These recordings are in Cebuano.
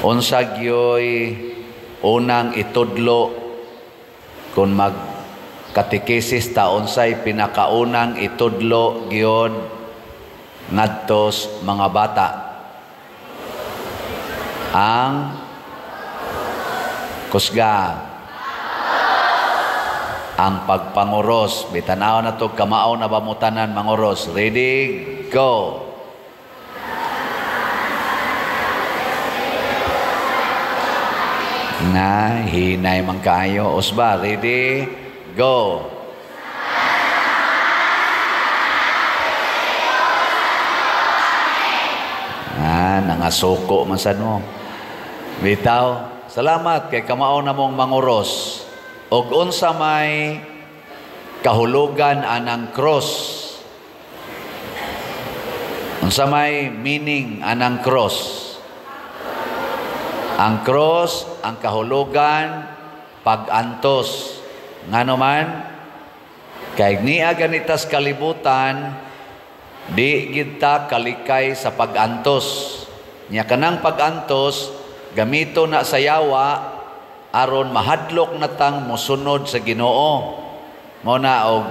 Unsa gyoy unang itudlo kung mag katekesis ta, unsay pinakaunang itudlo gyud ngadtos mga bata? Ang kusga, ang pagpanguros. Bitanaw na to, kamao na ba mo tanan manguros? Ready, go. Na hinay man kaayo. Usba, ready, go. Ah, nangasuko man sad mo. Bitaw, salamat kay kamao na mong manguros. Og unsa may kahulugan anang cross? Unsa may meaning anang cross? Ang cross, ang kahulugan, pag-antos. Ngano man, kay niya ganitas kalibutan, di gid ta kalikay sa pag-antos. Nya kanang pag-antos, gamito na sa yawa, aron mahadlok na tang mosunod sa Ginoo. Mao na og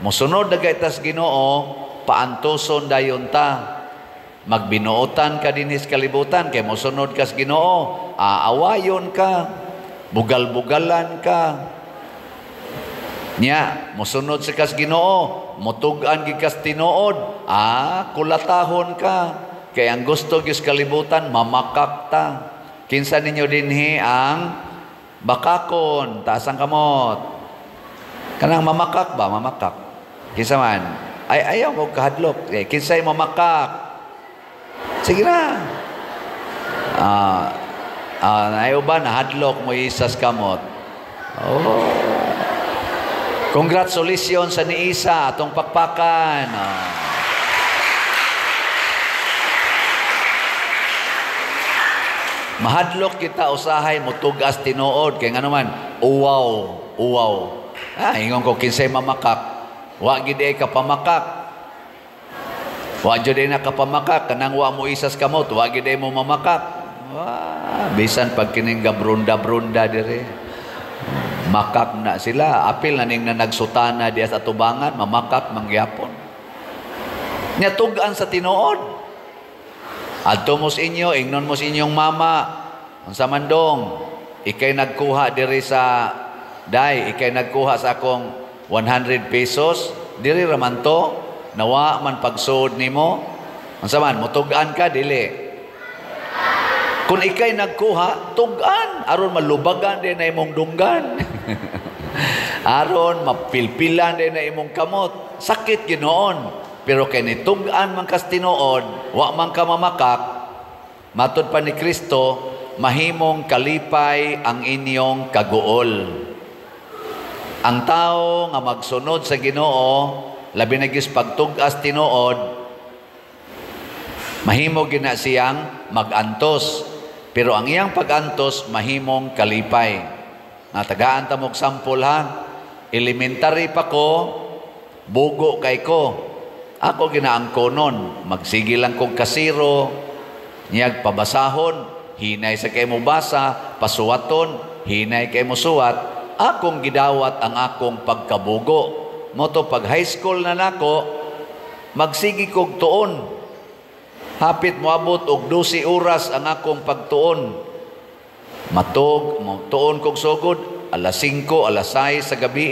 mosunod na gaytas Ginoo, paantoson dayon ta. Magbinuotan ka dinhis kalibutan kay mosunod kas Ginoo, aawayon ka, bugal-bugalan ka. Nya mosunod sa kas Ginoo, motug-an gid kas tinuod, kulatahon ka. Kay ang gusto gyud kalibutan mamakak ta. Kinsa ninyo dinhi ang bakakon? Taas ang kamot. Kanang mamakak ba? Mamakak. Kinsa man? Ay, ayaw ko kahadlok. Eh, kinsay mamakak? Sige na. Ayaw ba nahadlok mo isas kamot? Oh. Congratulations sa niisa atong pakpakan. Mahadlok kita usahay motugas tinuod kay ngano man uwaw, uwaw. Ingon ko kinsay mamakak. Wa gid ay kapamakak. Wa jud ay nakapamakak kanang wa mo isas kamot, wa gid ay mo mamakak. Wa bisan pag kining gabrunda-brunda dire. Makak na sila, apil na ning na nagsutana diya sa atubangan, mamakak mangyapon. Nya tug-an sa tinuod. Adto mo sa inyo, ingnon mo sa inyong mama, unsa man dong, ikay nagkuha diri sa day, ikay nagkuha sa akong 100 pesos, diri ra man to, nawa man pagsuod nimo. Unsa man, mutug-an ka dili? Kung ikay nagkuha, tug-an aron malubagan din na imong dunggan. Aron mapilpilan din na imong kamot. Sakit ginoon. Pero kay nitug-an man kas tinuod, wa man ka mamakak, matud pa ni Kristo, mahimong kalipay ang inyong kaguol. Ang tao nga magsunod sa Ginoo, labi na gyud pagtug-as tinuod, mahimo gyud na siyang magantos. Pero ang iyang pagantos mahimong kalipay. Natagaan ta mog sample ha. Elementary pa ko, bugo kay ko. Ako ginaangkonon, magsige lang kog kasiro, niyag pabasahon, hinay sa kay mo basa, pasuwaton, hinay kay mo suwat, akong gidawat ang akong pagkabugo. Moto pag high school na nako, magsige kog tuon. Hapit moabot og 12 oras ang akong pagtuon. Matog, tuon kog sugod, alas 5, alas 6 sa gabi,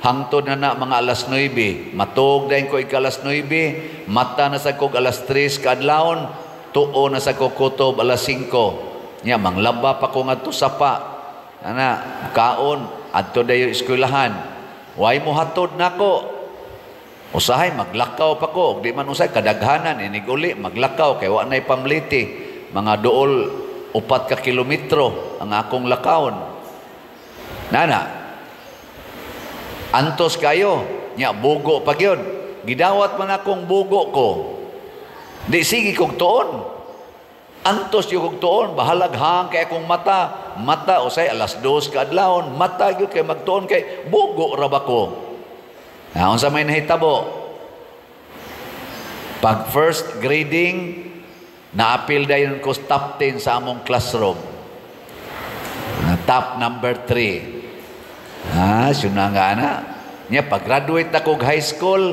hangtod na na mga alas 9. Matog dayon ko ika alas 9, mata na sa kog alas 3 kaadlawon, tuon na sa kog kutob alas 5. Nya manglaba pa ko ngadto sapa. Ana, kaon adto dayo eskwelahan. Way mo hatod nako. Usahay maglakaw pa ko, di man usahay kadaghanan inig uli maglakaw kay wa nay pamliti. Mga duol 4 ka kilometro ang akong lakawon. Nana, antos kayo, nya bugo pa gyud. Gidawat man akong bugo ko. Di sige kog tuon. Antos gyud kog tuon, bahalag hang kay akong mata. Mata usay alas 2 kaadlawon, mata gyud kay magtuon kay bugo ra ba ko. Na unsa may nahitabo? Pag first grading, Naapil dayon ko top 10 sa among classroom. Na top number 3. Ah, syuna nga ana. Nya pag-graduate ako og high school,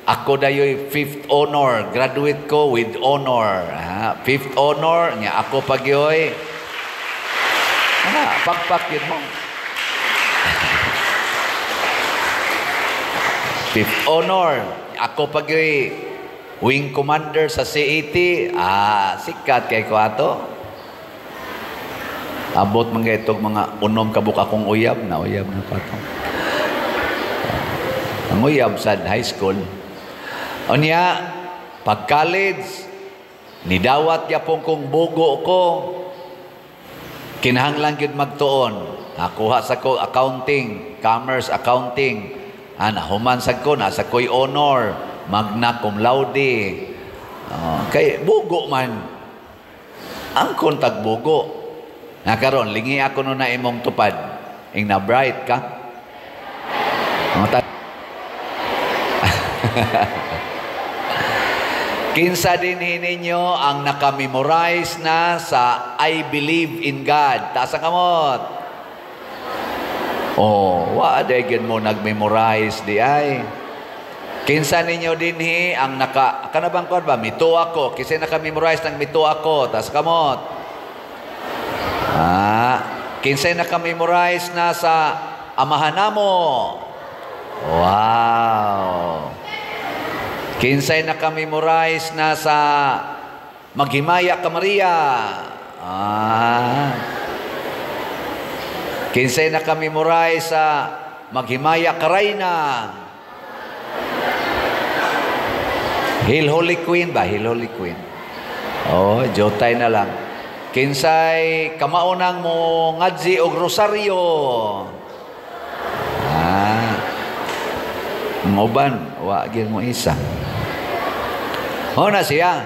ako dayoy fifth honor. Graduate ko with honor. Ah, fifth honor, nya ako pagyoy. Ah, pakpak yun mo. Fifth honor. Ako pagyoy wing commander sa CAT. Ah, sikat kay ko ato. Abot man itong mga unom kabuk akong uyab. Na uyab na pa ito. Ang uyab sa high school. Unya, pag college, nidawat yapong kong bugo ko, kinahanglan gyud magtuon. Nakuha sa ko accounting, commerce accounting. Ah, nahuman sad ko, nasa ko'y honor, magna cum laude. Kay bugo man. Ang kontag bugo. Nakaron, lingi ako no na imong tupad. Ing na bright ka. Kinsa din ninyo ang nakamemorize na sa I Believe in God? Taas ang kamot. Oh, wa gyud mo nagmemorize di ay. Kinsa ninyo dinhi ang naka kana bang kuan ba mito ako? Kinsa nakamemorize ng mito ako? Taas kamot. Ah, kinsa nakamemorize na sa Amahan namo? Wow. Kinsay nakamemorize na sa Maghimaya ka Maria? Ah. Kinsay nakamemorize sa Maghimaya ka Reyna? Hail Holy Queen ba? Hail Holy Queen. Oh, jotay na lang. Kinsay kamaunang mo ngadzi og rosaryo? Ah. Nguban, wa gyud mo isa. O na siya.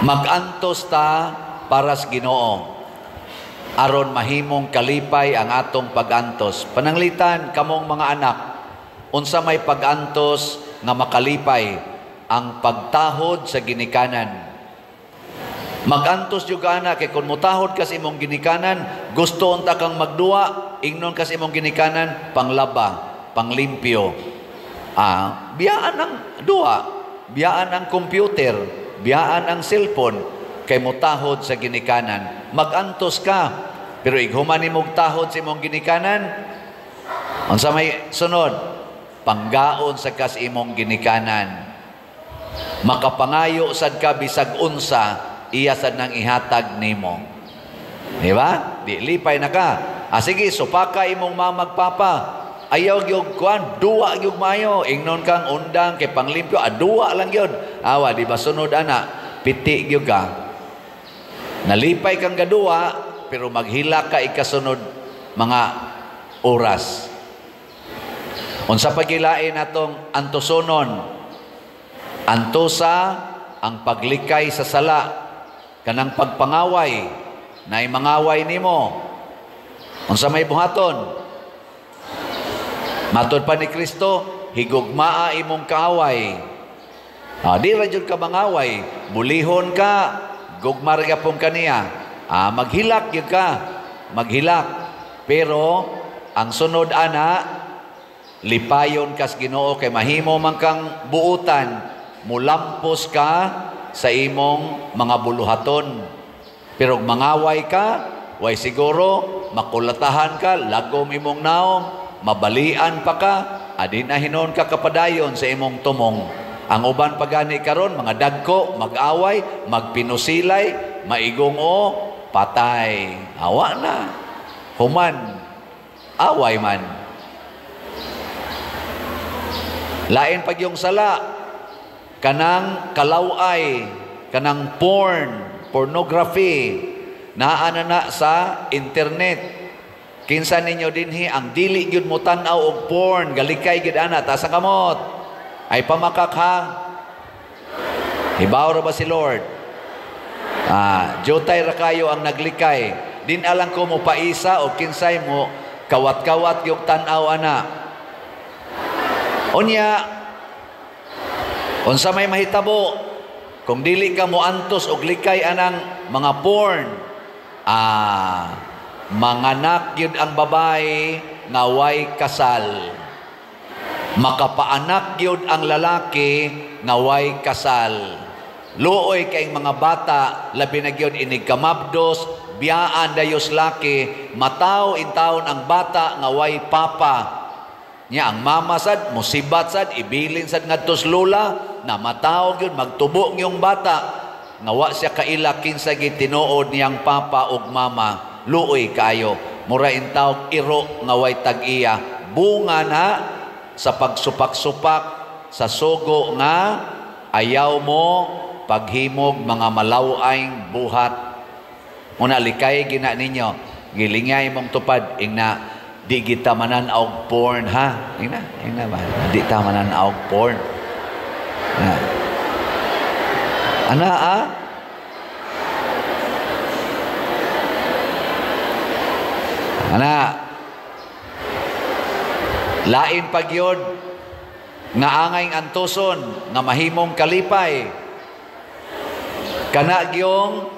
Magantos ta para sa Ginoo. Aron mahimong kalipay ang atong pagantos. Pananglitan kamong mga anak, unsa may pagantos nga makalipay ang pagtahod sa ginikanan. Magantos jud ka ana kay kun motahod ka sa imong ginikanan, gusto unta kang magduwa, ingnon ka sa imong ginikanan panglaba, panglimpyo. Ah, biyaan ang duwa, biyaan ang computer, biyaan ang cellphone kay motahod sa ginikanan. Magantos ka, pero ighuman nimog tahod sa imong ginikanan, unsa may sunod? Panggaon sa kas imong ginikanan. Makapangayo sad ka bisag unsa, iya sad nang ihatag nimo. Di ba? Di lipay na ka. Ah, sige, supaka imong mamagpapa. Ayaw gyud kuan, duwa gyud maayo. Ingnon kang undang kay panglimpyo, ah, duwa lang gyud. Awa, di ba sunod ana, piti gyud ka. Nalipay kang gaduwa, pero maghila ka ikasunod mga oras. Unsa pagilain natong antusonon? Antusa ang paglikay sa sala, kanang pagpangaway, naay mangaway nimo. Unsa may buhaton? Matod pa ni Kristo, higugmaa imong kaaway. Ah, di ra jud ka mangaway, bulihon ka, gugma ra gyapon kaniya. Ah, maghilak gyud ka, maghilak. Pero ang sunod ana, lipayon kas Ginoo kay mahimo man kang buutan, mulampos ka sa imong mga buluhaton. Pero mangaway ka, way siguro makulatahan ka, lagom imong naong, mabalian pa ka, adin na hinon ka kapadayon sa imong tumong. Ang uban pagani karon mga dagko, mag-away, magpinusilay, maigong o, patay. Awa na. Human, away man. Lain pag yung sala, kanang kalaway, kanang porn, pornography, naa na na sa internet. Kinsa ninyo dinhi ang dili gyud mo tan-aw og porn, galikay gyud ana, taas ang kamot. Ay pamakak ha. Hibaw ra ba si Lord? Ah, jutay ra kayo ang naglikay. Din alang ko mo paisa o kinsay mo kawat-kawat gyud tan-aw ana. Unya, unsa may mahitabo? Kung dili ka moantos og likay anang mga porn, manganak gyud ang babae nga way kasal. Makapaanak gyud ang lalaki nga way kasal. Luoy kay mga bata, labi na gyud inig kamabdos, biyaan dayos laki, mataw intawon ang bata nga way papa. Nya ang mama sad, musibat sad, ibilin sad ngadtos lola, na mataw gyud magtubo ngiyong bata nga wa siya kaila kinsa gitinuod niyang papa ug mama. Luoy kaayo, mura intawog iro nga way tag-iya. Bunga na sa pagsupak-supak sa sugo nga ayaw mo paghimog mga malaw-ay buhat. Muna likay gina ninyo, gilingay mong tupad ingna di kita manan-aw porn ha. Ingna, ingna ba? Di ta manan-aw porn. Na. Ana a? Ana. Lain pagyod nga angay antuson nga mahimong kalipay. Kana gyong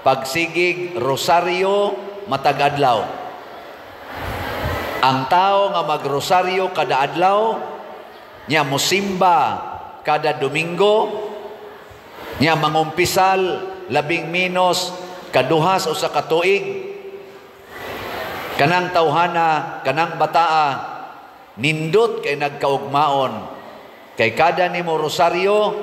pagsigig rosaryo matag adlaw. Ang tao nga magrosaryo kada adlaw, nya mosimba kada Domingo, nya mangumpisal labing minos kaduhas usa ka tuig, kanang tawhana, kanang bataa, nindot kay nagkaugmaon. Kay kada nimo rosaryo,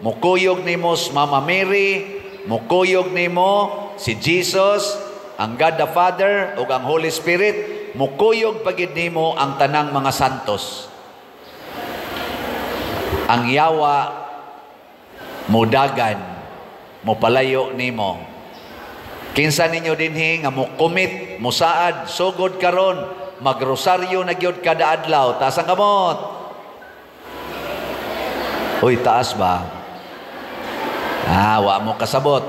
mukuyog nimo si Mama Mary, mukuyog nimo si Jesus, ang God the Father ug ang Holy Spirit, mukuyog pagid nimo ang tanang mga santos. Ang yawa mudagan, mupalayo nimo. Kinsa ninyo dinhi nga mukumit, musaad, sugod karon, magrosaryo na gyud kada adlaw, taas ang kamot. Uy, taas ba? Ah, wa mo kasabot.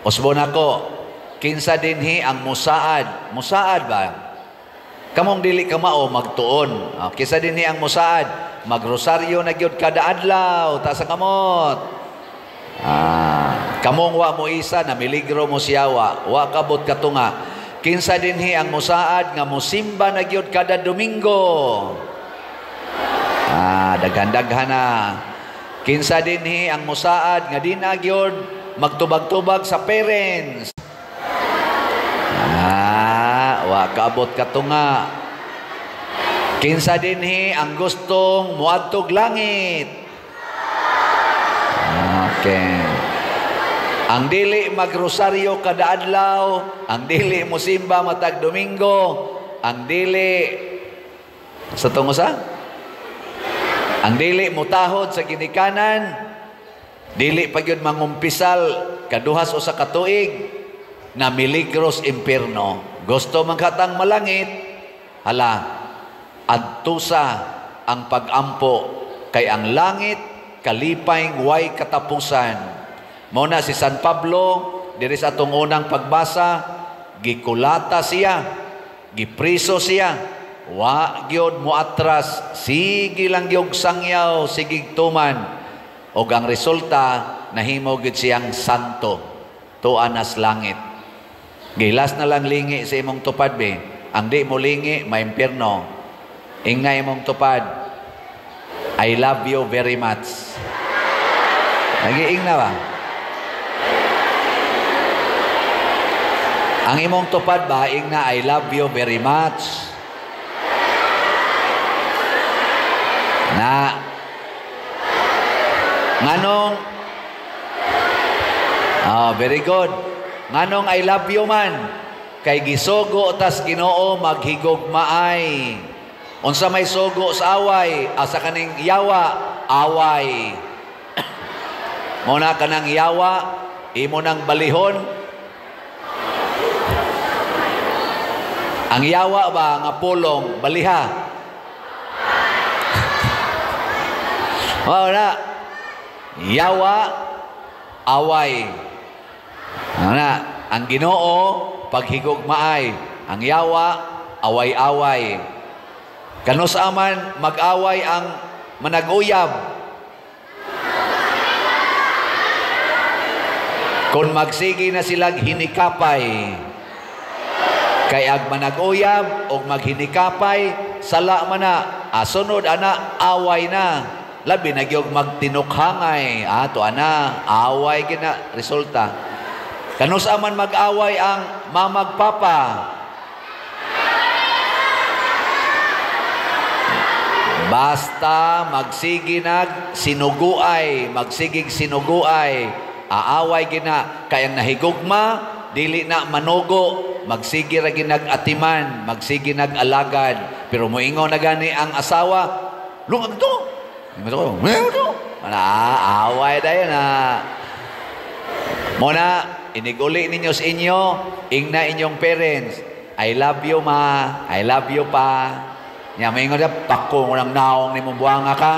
Usbon ako. Kinsa dinhi ang musaad? Musaad ba? Kamong dili ka mao magtuon. Kinsa dinhi ang musaad? Magrosaryo na gyud kada adlaw, taas ang kamot. Kamong wa mo isa na miligro mo siyawa, wa kabot katunga. Kinsa dinhi ang musaad nga musimba na gyud kada Domingo? Daghan-daghan na. Kinsa dinhi ang musaad nga di na gyud magtubag-tubag sa parents? Wa kabot katunga. Kinsa dinhi ang gustong muadtog langit? Okay. Ang dili magrosaryo kada adlaw, ang dili musimba matag Domingo, ang dili sa tungo sa? Ang dili mutahod sa ginikanan, dili pa gyud mangumpisal kaduhas usa ka tuig, na miligros impierno. Gusto man katang malangit, hala, adtusa ang pagampo kay ang langit kalipay way katapusan. Mao na si San Pablo diri sa atong unang pagbasa, gikulata siya, gipriso siya, wa gyud moatras, sige lang gyud sangyaw, sige tuman, og ang resulta nahimo gyud siyang santo, tuan as langit. Gilas na lang lingi sa imong tupad be. Ang di mo lingi maimpierno. Ingna imong tupad, I love you very much. Nagiing na ba? Ang imong tupad ba, ingna I love you very much. Na nganong very good. Nganong I love you man, kay gisugo tas Ginoo maghigugmaay. Unsa may sugo sa away, asa kaning yawa, away. Muna kanang yawa, imo nang balihon. Ang yawa ba nga pulong, baliha. Mao na. Yawa, away. Ana, ang Ginoo paghigugmaay, ang yawa away-away. Kanus aman mag-away ang manag-uyab. Kung magsige na silag hinikapay, kay ag manag-uyab og maghinikapay, sala man na. Ah, sunod ana, away na. Labi na gyud magtinukhangay. Ato ana, away gina resulta. Kanusa man mag-away ang mamag papa? Basta magsige nag sinuguay, magsigig sinuguay, aaway gina. Kay ang nahigugma dili na manugo, magsige ra ginag atiman, magsige nag alagad. Pero moingon na gani ang asawa, lungag to. Ana, away dayon na. Muna, iniguli ninyo sa inyo, ingna inyong parents, "I love you, ma, I love you, pa." Nya moingon siya, "Pako lang naong nimo, buanga ka."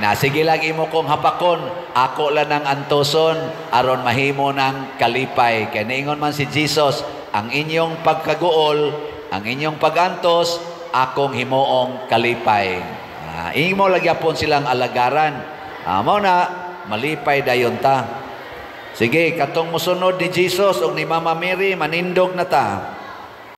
Na sige lang, imo kong hapakon, ako lang ang antoson aron mahimo ng kalipay. Kay niingon man si Jesus, "Ang inyong pagkaguol, ang inyong pagantos, akong himuong kalipay." Imo lagi pon silang alagaran. Mao na malipay dayon ta. Sige, katong musunod ni Jesus ug ni Mama Mary, manindog na ta.